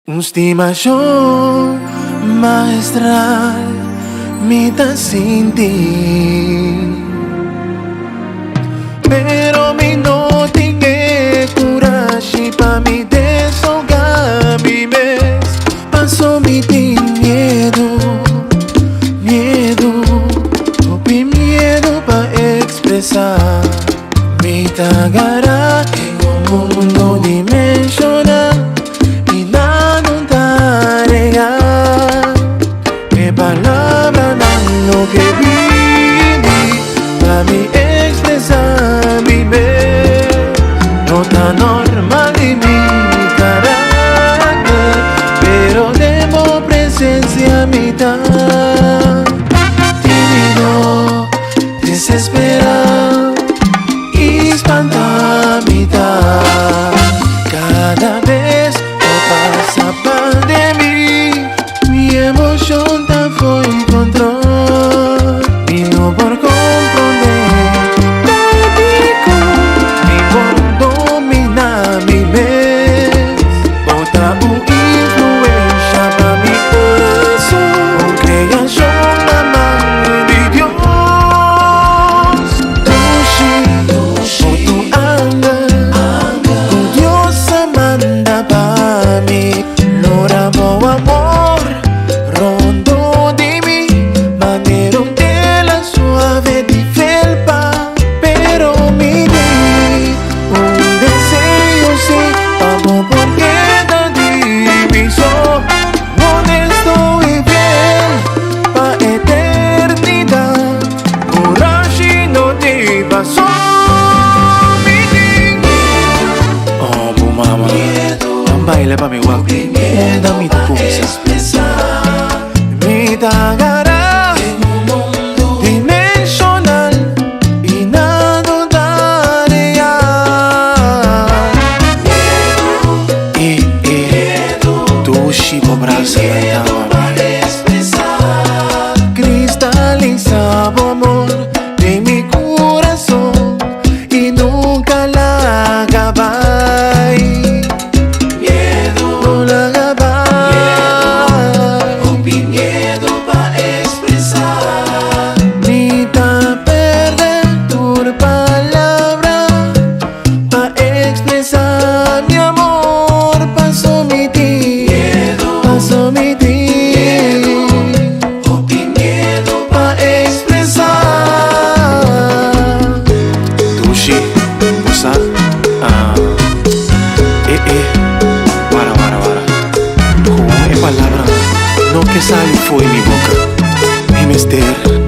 Un stimashon maestral mi ta sinti. Pero mi no tin e kurashi pa mi deshogá mi mes. Paso mi tin miedu, miedu, hopi miedu pa ekspresá. Mi ta gará den un mundu dimenshonal i nan no ta real. E palabranan no ke bini pa mi ekspresá mi mes. No ta normal di mi karakter, pero den bo presensia mi ta tímido, desesperá i spantá mi ta. Kada bes bo pasa banda mi, mi emoshon ta fo'i kontròl. Mi no por komprondé dikon mi por dominá mi mes. Bo ta un influensia pa mi kurason, un kreashon na man di Dios. Dushi, bo ta un angel, ku Dios a manda pa mi. Lora bo amor rondó di mi, manera un tela suave di felpa. Pero mi tin un deseo si pa bo por keda di mi so, honesto i fiel pa eternidat. Kurashi no tin paso mi tin. Oh, bo mama, ban baila pa mi wak, unda mi ta kuminsá? Mi ta gará dimenshonal i nan no ta real. Eh, eh, dushi bo brasa lanta mi. Kristalisá bo amor den mi kurason i nunka laga bai. No laga bai. Miedu pa ekspresá. Mi ta pèrdè tur palabra pa ekspresá mi amor. Paso mi tin, paso mi tin Hopi miedu pa ekspresá. Dushi, bo sa, ah, eh, eh, wara, wara, wara. Ku e palabra no ke sali fo'i mi boka. Mi mester.